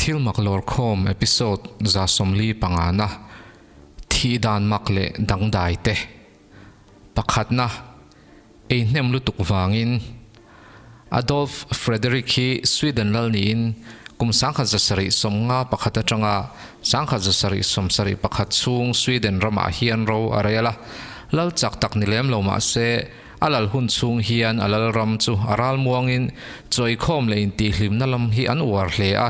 Thil mak lawrkhawm episode 45 na, Thih dan mak leh dangdai te. Pakhatna, Ei hnem lutuk vangin. Adolf Frederick hi Sweden lal niin kum 1791 atanga 1771 chhung Sweden ramah hian ro a rel a. Lal chak tak ni lem lo mah se, a lal hun chhung hian a lal ram chu a ral muangin chawikhawm leh intihhlimna lam hi an uar hle a.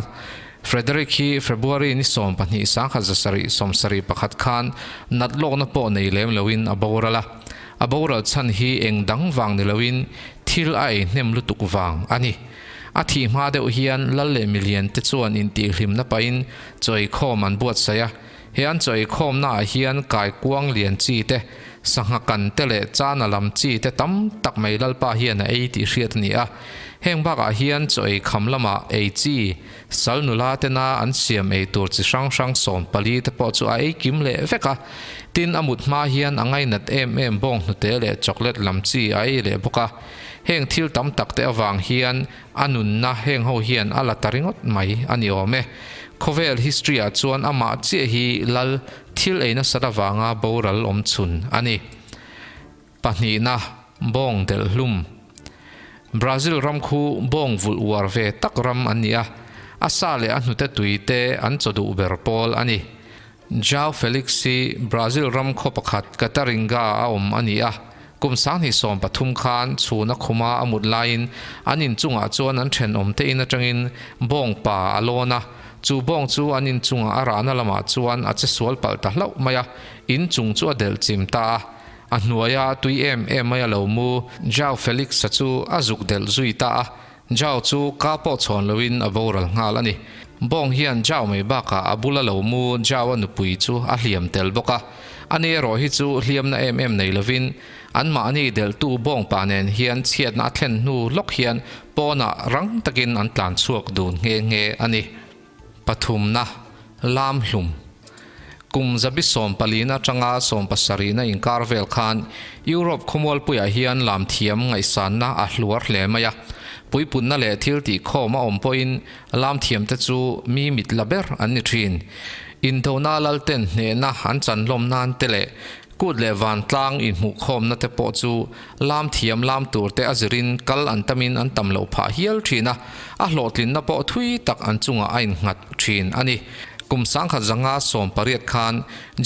Frederick hi February ni 12 1771 khan nat lawkna pawh nei lem loin a boral a. A boral chhan hi eng dang vang ni loin thil a ei hnem lutuk vang a ni. A thih hma deuh hian lal leh milian te chuan intihhlimna pahin chawikhawm an buatsaih a. He an chawikhawmna ah hian kaikuang lian chi te, sangha kan te leh chana lam chi te tam tak mai Lalpa hian a ei tih hriat a ni a. Heng bakah hian chaw ei kham lamah ei chi, sal nula tena an siam ei tur chi hrang hrang 14 te pawh chu a ei kim leh vek a. Tin, a mut hma hian a ngainat em em bawng hnute leh chocolate lam chi a ei leh bawk a. Heng thil tam tak te avang hian a nunna heng ho hian a la ta ringawt mai a ni awm e. Khawvel history ah chuan amah chiah hi lal thil ei nasat avanga boral awm chhun a ni. Pahnihna, bawng delh hlum. Brazil ram khu bawng vulh uar ve tak ram an ni a, a sa leh a hnute tui te an chaw duh ber pawl a ni. João Felix hi Brazil ram khaw pakhat Cataringa a awm a ni a, kum 2013 khan chhuna khuma a mut laiin an inchungah chuan an thenawm te in atangin bawng pa a lawn a, chu bawng chu an inchunga a rahna lamah chuan a che sual palh ta hlauh mai a, inchung chu a delh chim ta a, a hnuaia tui em em mai a lo mu. João Felix-a chu a zuk delh zui ta a, Jao chu ka pawh chhawn loin a boral nghal a ni. Bawng hian Jao mai bakah a bula lo mu Jao-a nupui chu a hliam tel bawk a. Ani erawh hi chu hliamna em em nei lovin anmahni delhtu bawng pa nen hian chhiatna a thlen hnu lawk hian pawnah rang takin an tlan chhuak dun nghe nghe a ni. Pathumna, Lam hlum. Kum 14 na atanga 70 na inkar vel khan Europe khawmualpuiah hian lam thiam ngaihsanna a hluar hle mai a. Puipunna leh thil tihkhawm a awm pawhin lam thiamte chu mi mit la ber an ni thin. Indona lalten hnehna an chan hlawm nan te leh Kut leh vantlang inhmuhkhawmna te pawh chu lam thiam lam tur te a zirin kal an tamin an tam loh phah hial thin a, a hlawhtlinna pawh thui tak an chungah a innghat thin a ni. Kum 1918 khan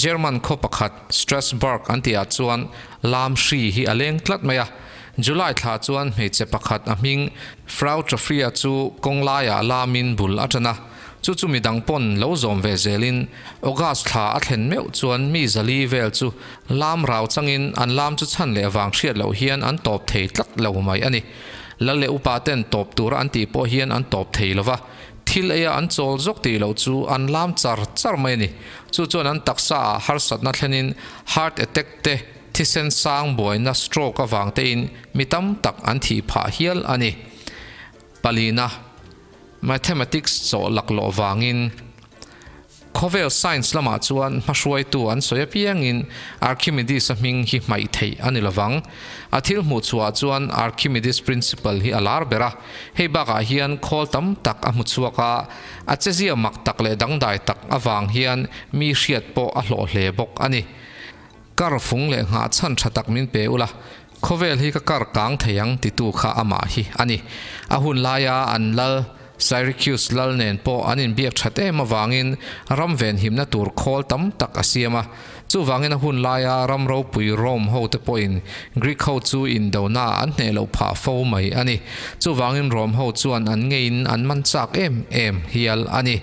German khaw pakhat Strasbourg an tihah chuan lam hri hi a leng tlat mai a. July thla chuan hmeichhe pakhat a hming Frau Trofia chu kawng laiah lamin bul a tan a. Chu chu midang pawn lo zawm ve zelin August thla a thlen meuh chuan mi 400 vel chu lam rau changin an lam chu chhan leh vang hriat loh hian an tawp thei tlat lo mai a ni. Lal leh upa ten tawp tura an tih pawh hian an tawp thei lova, thil eia an chawl zawk tih loh chu an lam char char mai a ni. Chu chuan an taksa ah harsatna thlenin heart attack te, thisen sang buaina stroke avang tein mi tam tak an thih phah hial a ni. Palina. Mathematics chawh laklawh vangin khawvel science lamah chuan hmahruaitu an sawi apiangin Archimedes-a hming hi hmaih theih a ni lovang. A thil hmuh chhuahah chuan Archimedes Principle hi a lar ber a, hei bakah hian khawl tam tak a hmu chhuak a, a chezia mak tak leh dangdai tak avang hian mi hriat pawh a hlawh hle bawk a ni. Kar fung leh nghah chhan tha tak min pe ula, khawvel hi ka kar kang thei ang titu kha amah hi a ni. A hun laia an lal Syracuse lal nen pawh an inbiak that em avangin ram venhimna tur khawl tam tak a siam a. Chuvangin a hun laia ram ropui Rome hote pawhin Greek ho chu indona an hneh loh phah fo mai a ni. Chuvangin Rome ho chuan an ngeiin an man chak em em hial a ni.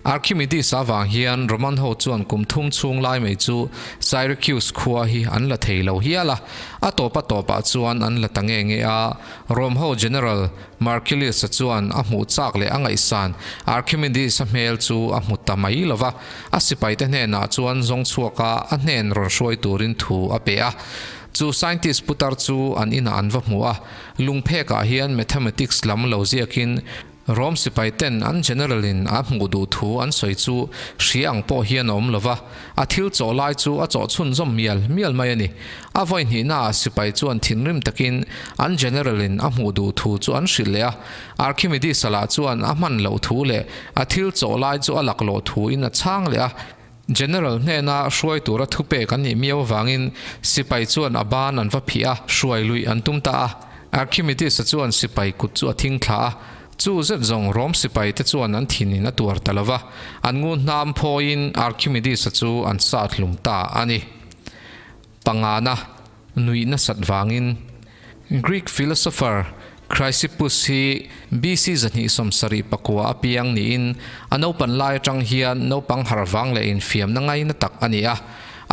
Archimedes avang hian Roman ho chuan kum thum chhung lai mai chu Syracuse khua hi an la thei lo hial a, a tawp a tawpah chuan an la ta nge nge a. Rome ho General Marcellus-a chuan a hmuh chak leh a ngaihsan Archimedes-a hmel chu a hmu ta mai lo va, a sipaite hnenah chuan zawng chhuaka a hnen rawn hruai turin thu a pe a. Chu scientist putar chu an inah an va hmu a, lungphekah hian mathematics lam lo ziakin. Rom sipai ten an general in a hmuh duh thu an sawi chu hria ang pawh hian a awm lo va, a thil chawh lai chu a chawh chhunzawm mial mial mai a ni. A vawi hnihna ah sipai chuan thinrim takin an general in a hmuh duh thu chu an hrilh leh a, Archimedes-a lah chuan a hman loh thu leh a thil chawh lai chu a laklawh thu in a chhang leh a. General hnena hruai tura thupek an nih miau avangin sipai chuan a ban an va phih a, hruai luih an tum ta a. Archimedes-a chuan sipai kut chu a thing thla a, chu zet zawng Rom sipai te chuan an thinin a tuar ta lo va, an ngu hnam phawiin Archimedes-a chu an sat hlum ta a ni. Pangana nuih nasat vangin Greek philosopher Chrysippus hi BC 274 a piang niin a naupan lai atang hian naupang harh vang leh infiamna ngaina tak a ni a.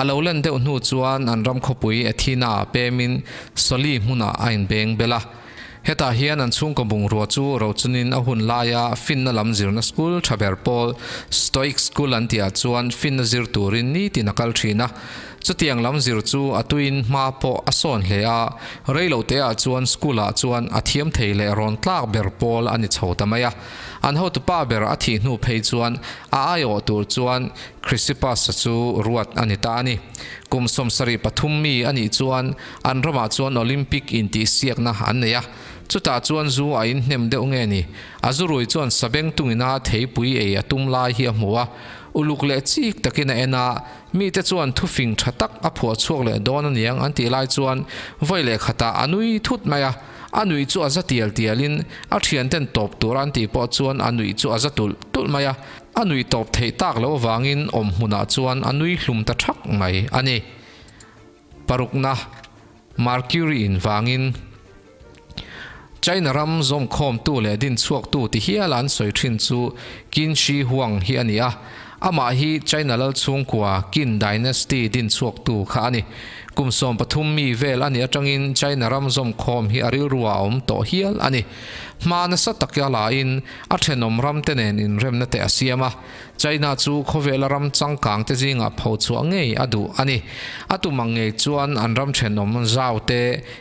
A lo len deuh hnu chuan an ram khawpui Athena-ah pemin Soli hmunah a inbeng bel a. Hetah hian an chhungkaw bungrua chu rochunin a hun laia finna lam zirna school tha ber pawl Stoic School an tihah chuan finna zir turin nitin a kal thin a. Chutiang lam zir chu a tuiin hma pawh a sawn hle a, reiloteah chuan school-ah chuan a thiam thei leh rawn tlak ber pawl a ni chho ta mai a. An hotupa ber a thih hnu phei chuan a aiawh tur chuan Chrysippus-a chu ruat a ni ta a ni. Kum 73 mi a nih chuan an ramah chuan Olympic intihsiakna an nei a, chutah chuan zu a inhnem deuh nge ni? A zurui chuan sabengtungina theipui ei a tum lai hi a hmu a, uluk leh chik takin a en a, mite chuan thufing tha tak a phuah chhuak leh dawn aniang an tih lai chuan vawi leh khatah a nui thut mai a, a nuih chu a za tial tialin a thianten tawp tur an tih pawh chuan a nuih chu a za tulh tulh mai a, a nuih tawp theih tak loh avangin awm hmunah chuan a nui hlum ta thak mai a ni. Parukna, Mercury in vangin China ram zawmkhawmtu leh dinchhuaktu ti hiala an sawi thin chu Qin Shi Huang hi a ni a, amah hi China lal chhungkua Qin Dynasty dinchhuaktu kha a ni. Kum 13 mi vel a nih atangin China ram zawmkhawm hi a rilru ah a awm tawh hial a ni. Hma nasa taka lain a thenawm ramte nen inremna te a siam a. China chu khawvela ram changkang te zingah pho chhuah ngei a duh a ni. A tum ang ngei chuan an ram thenawm Zhao te,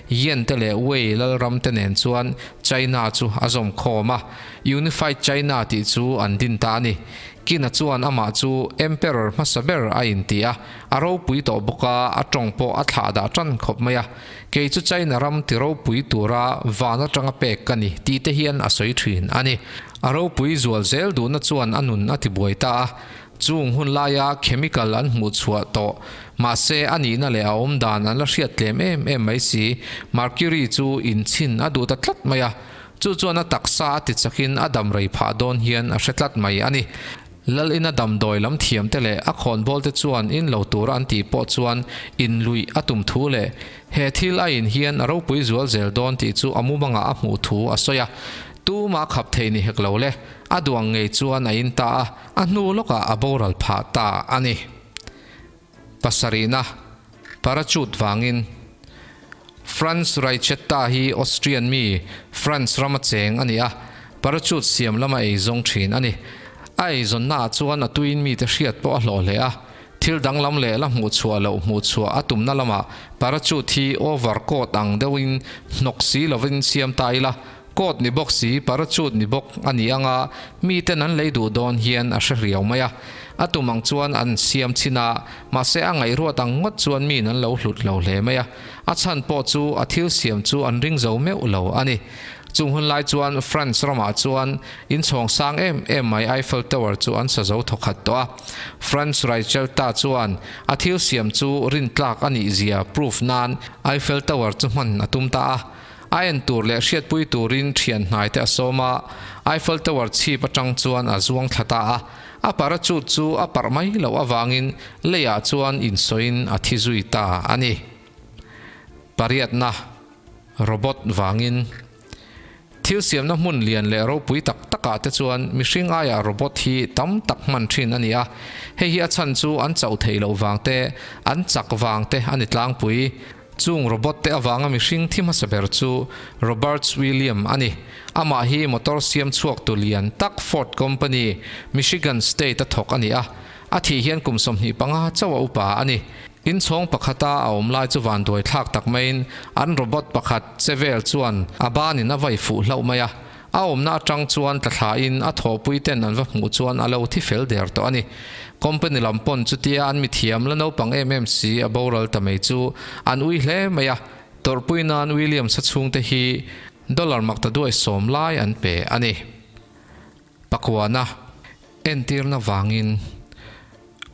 Yan te leh Wei lalram te nen chuan China chu a zawm khawm a, Unified China tih chu an din ta a ni. Kina chuan amah chu Emperor hmasa ber a inti a, a ropui tawh bawk a, a tawng pawh a thlah dah tan khawp mai a. Kei chu China ram ti ropui tura van atanga pek ka ni tih te hian a sawi thin a ni. A ropui zual zel duhna chuan a nun a tibuai ta a, chung hun laia chemical an hmuh chhuah tawh mahse a nihna leh a awm dan an la hriat tlem em em mai si. Mercury chu inchhin a duh ta tlat mai a, chu chuan a taksa a tichakin a dam rei phah dawn hian a hre tlat mai a ni. Lal ina damdawi lam thiamte leh a khawnbawlte chuan in lo tura an tih pawh chuan in luih a tum thu leh he thil a in hian a ropui zual zel dawn tih chu a mumangah a hmuh thu a sawi a. Tuma khap thei ni hek lo le, a duang ngei chuan a in ta a, a hnu lawkah a boral phah ta a ni. Pasarihna, Parachute vangin Franz Reichetta hi Austrian mi, France rama cheng a ni a, parachute siam lama eizawng thin a ni. A eizawnnaah chuan a tuiin mite hriat pawh a hlawh hle a, thil danglam leh la hmuh chhuah loh hmuh chhuah a tumna lamah parachute hi over coat ang deuhin hnawk si lovin siam ta ila, coat ni bawk si, parachute ni bawk a ni anga miten an lei duh dawn hian a hre riau mai a. A tum ang chuan an siam chhin a, mahse a ngaihruat ang ngawt chuan miin an lo hlut lo hle mai a. A chhan pawh chu a thil siam chu an ring zo meuh lo a ni. Chung hun lai chuan France ramah chuan inchhawng sang em em mai Eiffel Tower chu an sa zo thawkhat tawh a. Franz Reichelta chuan a thil siam chu rintlak a nih zia proof nan Eiffel Tower chu hman a tum ta a. A en tur leh hriatpui turin thian hnai te a sawm a, Eiffel Tower chhip atang chuan a zuang thla ta a. A parachute chu a parh mai loh avangin leiah chuan insawiin a thi zui ta a ni. Pariatna, Robot vangin. Thil siamna hmun lian leh ropui tak takah te chuan mihring aiah robot hi tam tak hman thin a ni a, hei hi a chhan chu an chauh theih loh vang te, an chak vang te a ni tlangpui. Chung robot te avanga mihring thi hmasa ber chu Roberts William a ni. Amah hi motor siam chhuak tu lian tak Ford Company, Michigan State a thawk a ni a. A thih hian kum 25 chauh a upa a ni. Inchhawng pakhata a awm lai chu vanduai thlak tak maiin an robot pakhat che vel chuan a banin a vai fuh hlauh mai a. A awmna atang chuan tla thlain a thawhpuiten an va hmuh chuan a lo thi fel der tawh a ni. Company lam pawn chutia an mithiam la naupang em em si a boral ta mai chu an ui hle mai a, tawrhpui nan Williams-a chhungte hi dollar mak ta duai sawm lai an pe a ni. Pakuana entirna vangin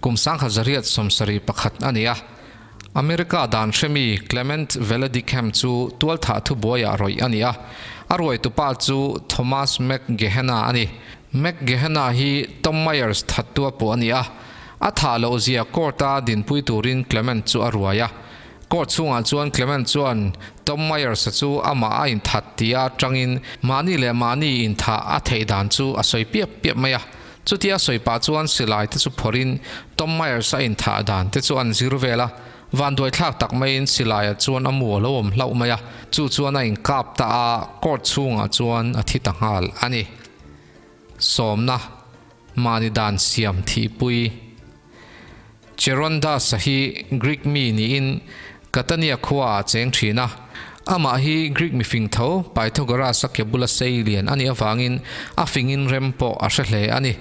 kum 1971 a ni a, America dan hremi Clement Vallandigham chu tualthah thubuaiah rawih a ni a, a ruaitupa chu Thomas McGehenna a ni. McGehenna hi Tom Myers thattua pawh a ni a, a thah lohzia court-a dinpui turin Clement chu a ruai a. Court chhungah chuan Clement chuan Tom Myers-a chu amah a inthat tia tangin mahni leh mahni inthah a theih dan chu a sawi piap piap mai a. Chutia a sawi pah chuan silai te chu phawrhin Tom Myers-a inthah dan te chu an zir vel a. Vanduai thlak tak maiin silaiah chuan a mu a lo awm hlauh mai a, chu chuan a inkap ta a, court chhungah chuan a thi ta nghal a ni. Sawmna, Mahni dan siam thihpui. Cherondas-a hi Greek mi niin Catania khuaah a cheng thin a. Amah hi Greek mifing tho Pythagoras-a ke bula sei lian a nih avangin a fingin rem pawh a hre hle a ni.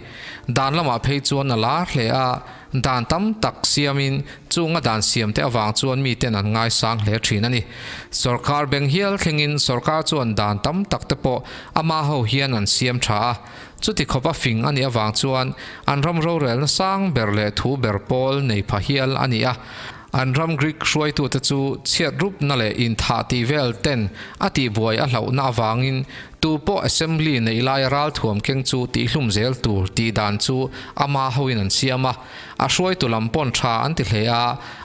Dan lamah phei chuan a lar hle a, dan tam tak siamin chunga dan siamte avang chuan miten an ngaisang hle thin a ni. Sorkar beng hial thlengin sorkar chuan dan tam tak te pawh ama ho hian an siam tha a. Chuti khawp a fing a nih avang chuan an ram rorelna sang ber leh thu ber pawl nei pha hial a ni a. An ram Greek hruaitute chu chhiat rupna leh inthah tih vel ten a tihbuai a hlauhna avangin tu pawh assembly neih laia ralthuam keng chu tihhlum zel tur tih dan chu ama hoin an siam a. A hruaitu lam pawn tha an ti hle a,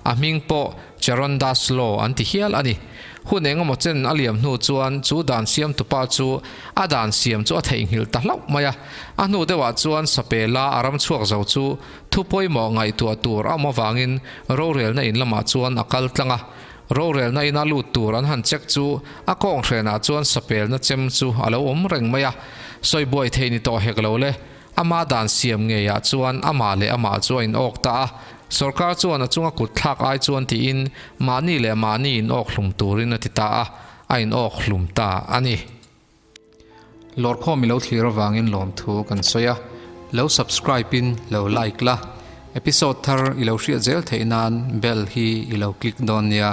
a hming pawh Charondas Law an ti hial a ni. Hun engemaw chen a liam hnu chuan chu dan siamtupa chu a dan siam chu a theihnghilh ta hlauh mai a. A hnu deuhah chuan Sapela a ram chhuak zo chu thu pawimawh ngaihtuah tur a awm avangin rorelna in lamah chuan a kal tlang a. Rorelna ina lut tur an han check chu a kawng hrenah chuan Sapelna chem chu a lo awm reng mai a. Sawi buai thei ni tawh hek lo le. Ama dan siam ngeiah chuan amah leh amah chu a inawk ta a, sorkar chuan a chunga kut thlak ai chuan tiin mahni leh mahni inawk hlum turin a ti ta a, a inawk hlum ta a ni. Lawrkhawm i lo thlir avangin lawmthu kan sawi a, lo subscribe in lo like la, episode thar i lo hriat zel theih nan bell hi i lo click dawn nia.